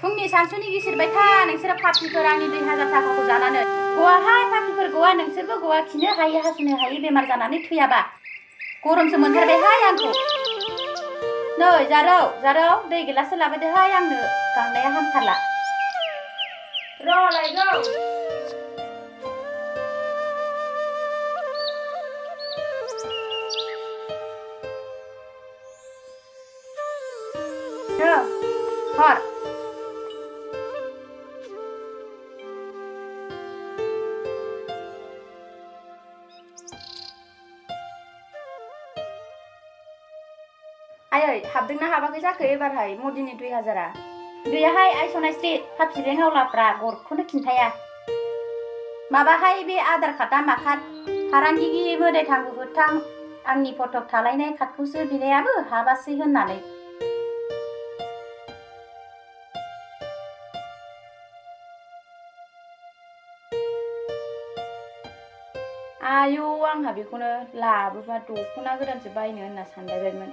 फुंनि सानसुनि गिसिरबाय था नोंसोर पापिफोर आंनि 2000 थाखाखौ जानानै गवाहाय पापिफोर गवा नोंसोरबो गवा खिनो हायो हासुनो हायो बेमार जानानै थैयाबा गरमसो मोनथारबायहाय आंखौ नै जारौ दै गिलासो लाबोदोहाय आंनो गांनाया हामथारला र' लायगौ हर आयै हाबदोंना हाबाखै जाखो एबारहाय मदिनि 2000आ गैयाहाय आइसनायस्रि पापि बेंक आवलाफ्रा गरखौनो खिन्थाया माबाहाय बे आधार कार्डआ माखाद फारांगिरि मोदाय थांगु होथां आंनि फटक थालायनाय कार्डखौसो बिनायाबो हाबासै होननानै आयौ आंहा बेखौनो लाबोबा दख'ना गोदानसो बायनो होनना सानबायमोन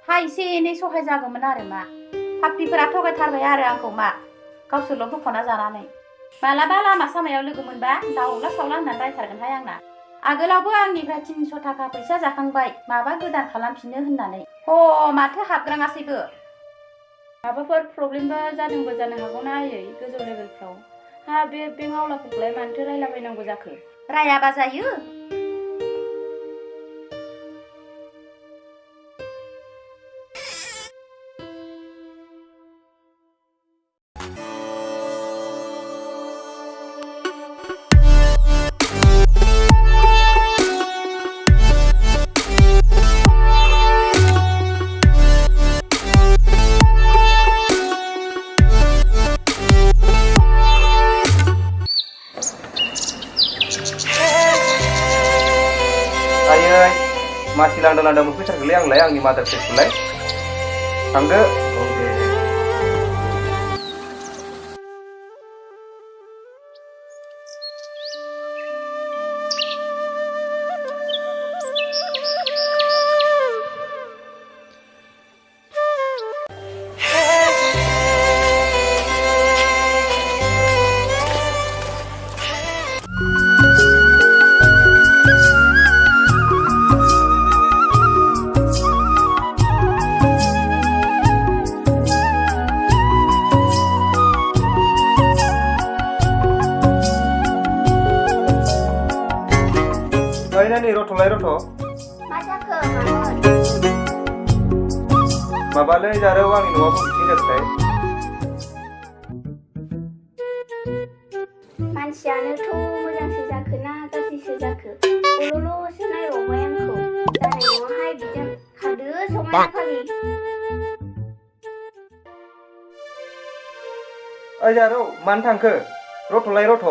हा एसे एनै सहाय जागौमोन आरो मा पापिफोरा थगायथारबाय आरो आंखौ मा गावसोरल' बख'ना जानानै मालाबा लामा सामायाव लोगो मोनबा दाउला सावला होननानै रायथारगोनहाय आंना आगोलावबो आंनिफ्राय 300 थाखा फैसा जाखांबाय माबा गोदान खालामफिननो होननानै माथो हाबग्राङासैबो माबाफोर प्रब्लेमबा जादोंबो जानो हागौना आयै गोजौ लेभेलफ्राव हा बे बेंक आवलाफोरखौलाय मानोथो रायलाबायनांगौ जाखो रायाबा जायो मानसि लांदां मोनफैथारगोनलै आंलाय आंनि मादार प्लेसखौलाय थांदो Ini rotolai roto. Masa ke Mahmud? Mabalai jare wang ini wabuk tinggal tay. Manusianya tuh moजां जाखो ना गाज्रिसो जाखो गल'ल'सो नायबावबाय आंखौ जानाय नङाहाय बिजों खारदो समायना फाग्लि ओइ जारौ मानो थांखो रथ'लाय रथ'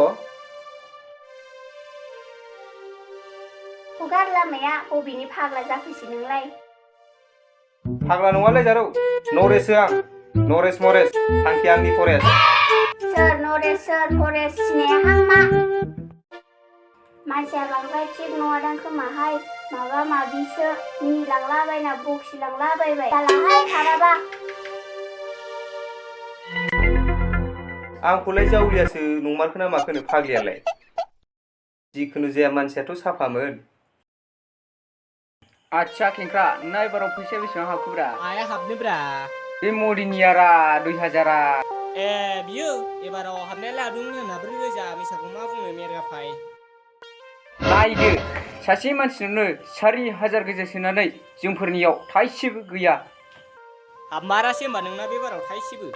हगार लामाया बबेनि फाग्ला जाखोसै नोंलाय फाग्ला नङालै जारौ नरेसो आं नरेस मरेस थांखि आंनि फरेस सोर नरेस सोर फरेस सिनायाहां मा मानसिया बांद्राय थिग नङादां खोमाहाय माबा माबिसो मिनिलांलाबायना बखिलांलाबायबाय जालाहाय खाराबा आंखौलाय जावलियासो नंमारखोना माखोनो फाग्लियालाय जिखुनु जाया मानसियाथ' साफामोन आच्छा खेंख्रा नोंना एबाराव फैसाया बेसेबां हाबखोब्रा आया हाबनोब्रा बे मदिनियारा 2000आ ए बियो एबाराव हाबनायालाय हाबदोंमोन होनना 4000 मिसाखौ मा बुंनो मेरगाफाय नायदो सासे मानसिनावनो 4000 गोजो सोनानै जोंफोरनियाव थाइसेबो गैया हाबमारासै होमबा नोंना बे बाराव थाइसेबो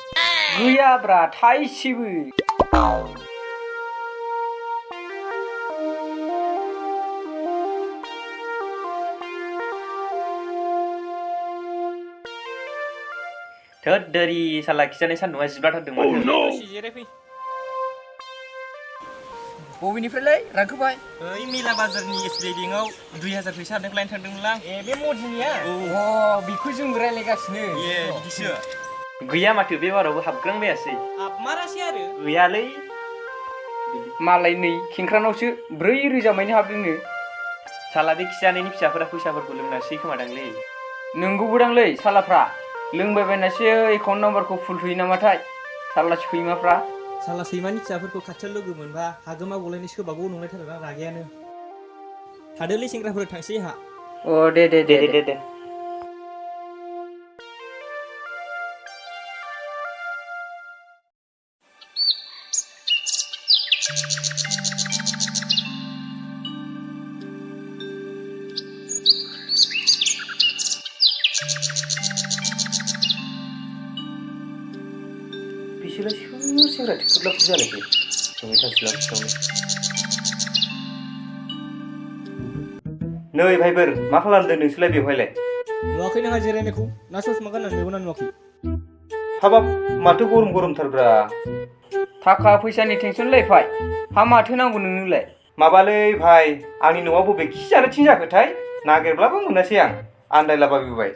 गैयाब्रा थाइसेबो थोद दोरि साला खिजानाय सान्दुंआ जिब्लाथारदों माथो दसे जिरायफै बबेनिफ्रायलाय रांखोबाय ओइ मेला बाजारनि एसबिआइ बेंकआव 2000 फैसा हाबनायखौ लायनो थांदोंमोनलां ए बे मदिनिया अ बेखौ जों रायलायगासिनो ए बिदिसो गैया माथो बे बारावबो हाबग्रांबायासै हाबमारासै आरो गैयालै मालाय नै खेंख्रानावसो 4000 मायनो हाबदोंनो साला बे खिजानायनि फिसाफोरा फैसाफोरखौ लोंनासै खोमादांलै नंगौबोदांलै सालाफ्रा लोंबायबायनासो एकाउन्ट नाम्बारखौ फुल होयो नामाथाय साला सैमाफ्रा साला सैमानि फिसाफोरखौ खाथियाव लोगो मोनबा हागोमा गलायनो सोबागौ नंलायथारोना रागायानो थादोलै सेंग्राफोर थांसै हा अ दे बिसोरलाय सोर सेंग्रा थिफुदलाफोर जानायखो सोंबाय थासिलां बिसिनावनो नै भाइफोर मा खालामदों नोंसोरलाय बेवहायलाय नुवाखै नोंहा जिरायनायखौ ना ससमा गाननानै मेगना नुवाखै हाबाब माथो गरम गरमथारब्रा थाखा फैसानि टेनसनलै भाइ हा माथो नांगौ नोंनोलाय माबालै भाइ आंनि न'आ बबेखि जानोथिं जाखोथाय नागिरब्लाबो मोनासै आं आन्दायलाबायबोबाय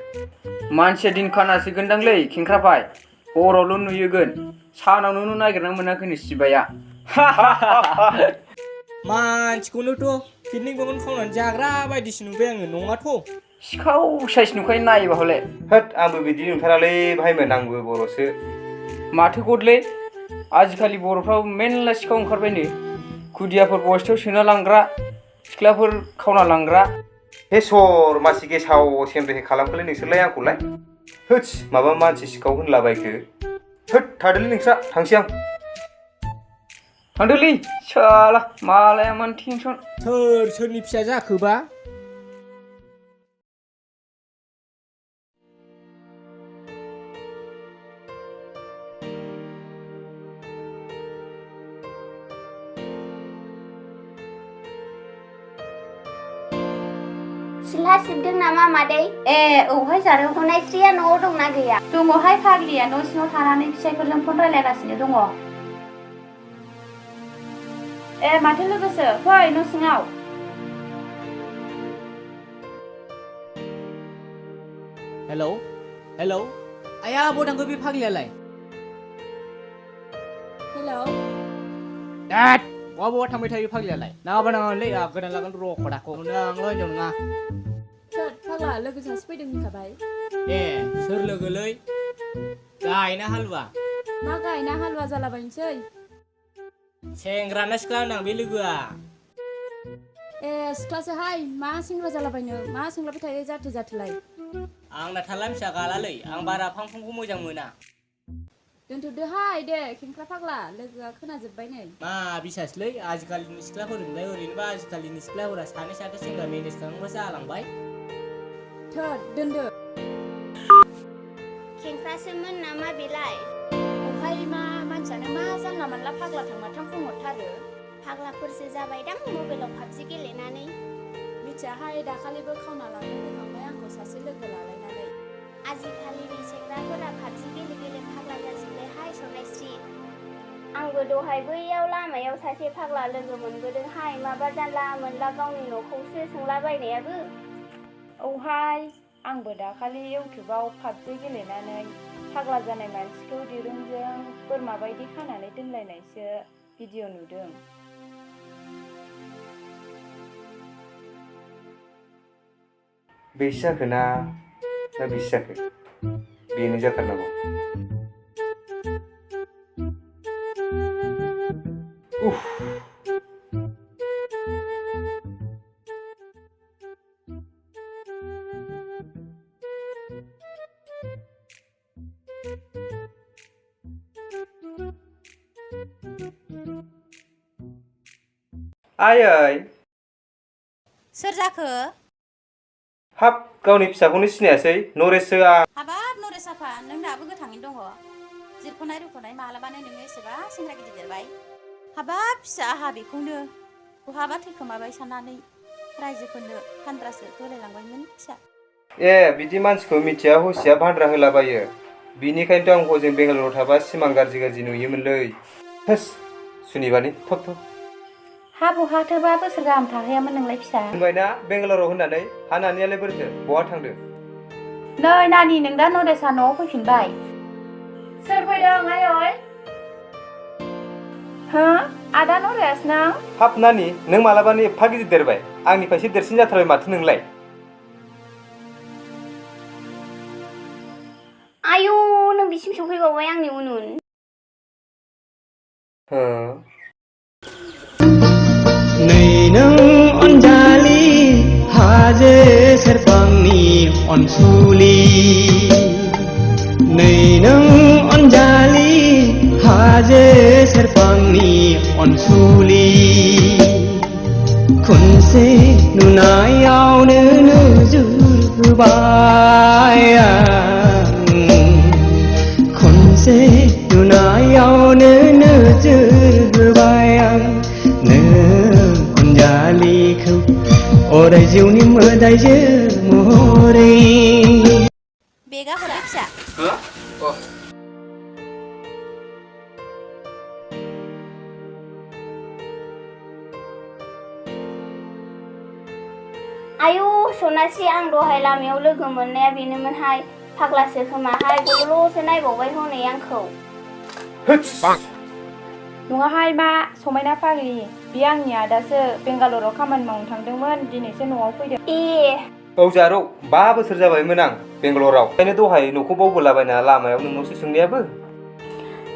मानसिया दिन खानासो गोनदांलै खेंख्रा भाइ हरावल' नुयोगोन सानावनो नागिरना मोनाखैनो सिबाया मानसिखौनोथ' किडनिक बगन खावनानै जाग्रा बायदिसो नुबाय आङो नङाथ' सिखाव साइस नुखायो नायोबा हले होद आंबो बिदि नुथारालै भाइमोन आंबो बर'सो माथो गदलै आजिखालि बर'फ्राव मेरला सिखाव ओंखारबायनो खुदियाफोर बस्थायाव सोना लांग्रा सिख्लाफोर खावना लांग्रा हे सर मासि गेसाव सेमब्रे खालामखोलै नोंसोरलाय आंखौलाय होदस माबा मानसि सिखाव होनलाबायखो होद थादोलै नोंस्रा थांसै आं थांदोलै साला मालायामोन टेनसन सोरनि फिसा जाखोबा सिला सिबदों नामा मादै ए औहाय जारौ हनायस्रिया न'आव दंना गैया दङहाय फाग्लिया न' सिङाव थानानै फिसाइफोरजों फन रायलायगासिनो दङ ए माथो लोगोसो फै न' सिङाव हेलौ आया बदांगो बे फाग्लियालाय हेलौ दाद बहा थांबाय थायो फाग्लियालाय नाङालै गोदान लागोन र' खदाखौ आंल' हिनजाव नङा थोद फाग्ला लोगो सासे फैदों होनखाबाय ए सोर लोगोलै गायना हालुवा मा गायना हालुवा जालाबायनोसै सेंग्रा ना सिख्ला होनदां बे लोगोआ ए सिख्लासोहाय मा सेंग्रा जालाबायनो मा सोंलाबाय थायो जाथोलाय आंना थाला फिसा गालालै आं बारा फांफुंखौ मोजां मोना दोनथ'दोहाय दे खेंख्रा फाग्ला लोगोआ खोनाजोब्बाय नै मा बिसासलै आजिखालिनि सिख्लाफोरजोंलाय ओरैनोबा आजिखालिनि सिख्लाफोरा सानै साथाम सेंग्रा मेनेज खालामग्रा जालांबाय थोद दोनदो खेंख्रासोमोन नामा बेलाय औहाय मा मानसियानो मा जानला मानला फाग्ला थांमाथां बुंहरथारो फाग्लाफोरसो जाबायदां मबाइलाव पाबजि गेलेनानै मिथियाहाय दाखालिबो खावना लानो फैखांबाय आंखौ सासे लोगो लालायनानै आजिखालिनि सेंग्राफोरा पाबजि गेले फाग्ला जाजोब्बायहाय सनायस्रि आंबो दहाय बैयाव लामायाव सासे फाग्ला लोगो मोनबोदोंहाय माबा जानला मोनला गावनि न'खौसो सोंलाबायनायाबो औहाय आंबो दाखालि इउटुबाव पाबजि गेलेनानै फाग्ला जानाय मानसिखौ दिरुंजों बोरमा बायदि खानानै दोनलायनायसो भिडिअ नुदों बेसो जाखो ना बेसो जाखो बेनो जाथारनांगौ उफ आयै सोर जाखो हाब गावनि फिसाखौनो सिनायासै नरेससो आं हाबाब नरेस आफा नों दाबो गोथाङैनो दङ जिरख'नाय रुख'नाय मालाबानो नोङो एसेबां सेंग्रा गिदिर देरबाय हाबाब फिसा आहा बेखौनो बहाबा थैखोमाबाय साननानै रायजोफोरनो फानद्रासो होलायलांबायमोन फिसा ए बिदि मानसिखौ मिथिया हसिया भान्द्रा होलाबायो बिनिखायनोथ' आं हजों बेंगालराव थाबा सिमां गाज्रि नुयोमोनलै होस सुनिबानि थब हा बहाथोबा बोसोर गाहाम थाहैयामोन नोंलाय फिसा होनबायना बेंगालराव होननानै हा नानियालाय बोरैथो बहा थांदों नै नानि नों दा नरेसआ न'आव फैफिनबाय सोर फैदों आयै हो आदा नरेस नों हाब नानि नों मालाबानो एफा गिदिर देरबाय आंनिफ्रायसो देरसिन जाथारबाय माथो नोंलाय आयौ नों बिसिम सफैबावबाय आंनि उन हो नै नों अनजालि हाजो सेरफांनि अनसुलि नै नों अनजालि हाजो सेरफांनि अनसुलि खनसे नुनायावनो नोजोरबाय आं खनसे नुनायावनो नोजोरबाय आं नों अनजालिखौ अराय जिउनि मोदायजो महरै बेगा हरदो फिसा आयु सनास्रि आं दहाय लामायाव लोगो मोननाया बेनोमोनहाय फाग्लासो खोमाहाय गल'ल'सो नायबावबाय हनै आंखौ नङाहाय मा समायना फाग्लि बियो आंनि आदासो बेंगालराव खामानि मावनो थांदोंमोन दिनैसो न'आव फैदों ए औ जारौ 5 बोसोर जाबायमोन आं बेंगालराव ओंखायनो दहाय न'खौ बावबोलाबायना लामायाव नोंनावसो सोंनायाबो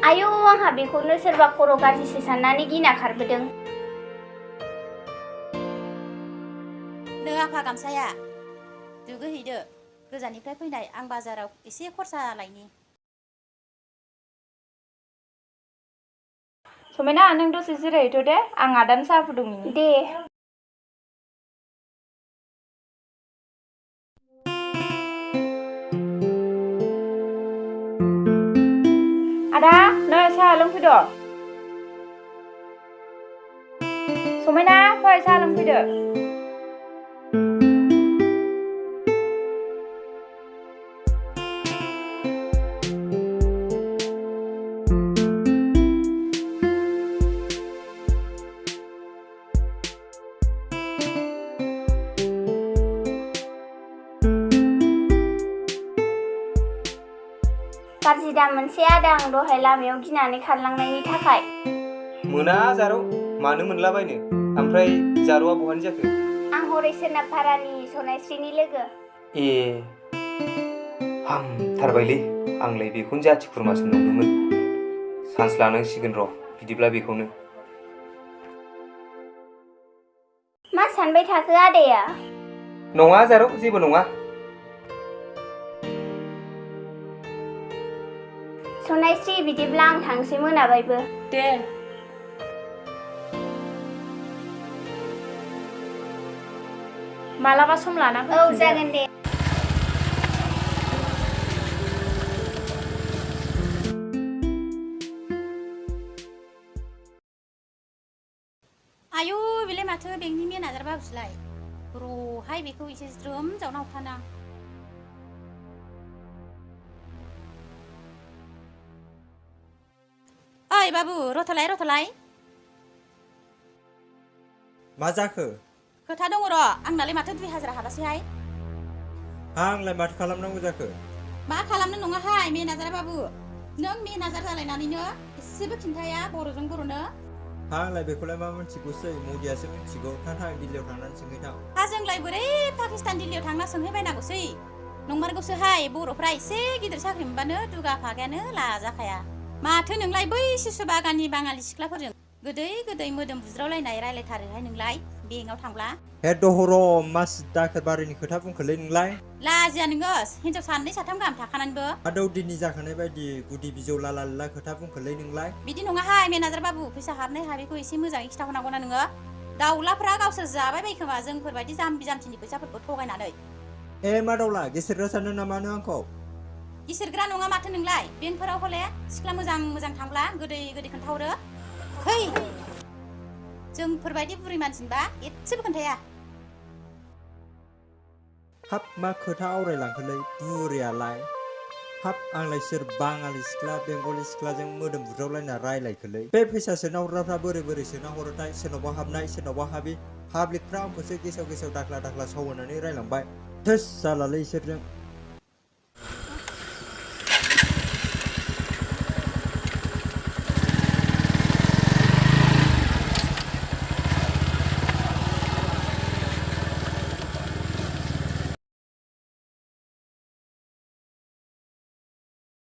आयु आंहा बेखौनो सोरबा खर' गाज्रिसो साननानै गिना खारबोदों नो आफा गामसाया दुगैहैदो गोजाननिफ्राय फैनाय आं बाजाराव एसे खरसा लायनि समायना नों दसे जिरायहैथ' दे आं आदानो साहा फुदुंनि दे आदा नै साहा लोंफैदो समायना फै साहा लोंफैदो गाज्रि दा मोनसे आदा आं दहाय लामायाव गिनानै खारलांनायनि थाखाय मोना जारौ मानो मोनलाबायनो ओमफ्राय जारौआ बहानि जाखो आं हरै सोनाबपारानि सनास्रिनि लोगो ए हामथारबायलै आंलाय बेखौनो जाथि खुरमासो नंदोंमोन चान्स लानांसिगोन र' बिदिब्ला बेखौनो मा सानबाय थाखो आदाया नङा जारौ जेबो नङा सनास्रि बिदिब्ला आं थांसै मोनाबायबो दे मालाबा सम लाना औ जागोन दे आयु बेलाय माथो बेंकनि मेनेजार बाबुसोलाय र'हाय बेखौ एसे ज्रोम जावना हरफाना ओइ बाबु रथलाय मा जाखो खोथा दङ र' आंनालाय माथो 2000 हाबासैहाय आंलाय माथो खालामनांगौ जाखो मा खालामनो नङाहाय मेनेजार बाबु नों मेनेजार जालायनानैनो एसेबो खिन्थाया बर'जों बर'नो आंलाय बेखौलाय मा मिथिगौसै मदियासो मिथिगौ थां दिल्लीयाव थांनानै सोंहैथां जोंलाय बोरै पाकिस्तान दिल्लीयाव थांना सोंहैबायनांगौसै नंमारगौसोहाय बर'फ्रा एसे गिदिर साख्रि मोनबानो दुगा फागायानो लाजाखाया माथो नोंलाय बै सिसु बागाननि बाङालि सिख्लाफोरजों गोदै मोदोम बुज्रावलायनाय रायलायथारोहाय नोंलाय बेंकआव थांब्ला हे दहर मा दाखोर बारिनि खोथा बुंखोलै नोंलाय लाजिया नोङो हिनजाव 2 3 गाहाम थाखानानैबो दौदिनि जाखानाय बायदि गुदि बिजौ लाला खोथा बुंखोलै नोंलाय बिदि नङाहाय मेनेजार बाबु फैसा हाबनाय हाबिखौ एसे मोजाङै खिथाहरनांगौना नोङो दाउलाफ्रा गावसोर जाबाय बायखोमा जोंफोरबायदि जाम्बि जाम्थिनि फैसाफोरखौ थगायनानै मा दाउला गेसेरग्रा सानो नामा नों आंखौ गिसिरग्रा नङा माथो नोंलाय बेंकफोराव हले सिख्ला मोजां थांब्ला गोदै खोन्थाहरो है जोंफोरबायदि बुरि मानसिनोबा एसेबो खोन्थाया हाब मा खोथा आवरायलांखोलै बुरियालाय हाब आंलाय सोर बाङालि सिख्ला बेंगलि सिख्लाजों मोदोम बुज्रावलायना रायलायखोलै बे फैसा सोना हरग्राफ्रा बोरै सोना हरोथाय सोरनावबा हाबनाय सोरनावबा हाबि पाब्लिकफ्रा आंखौसो गेसाव दाख्ला सावहोनानै रायलांबाय थोस जालालै इसोरजों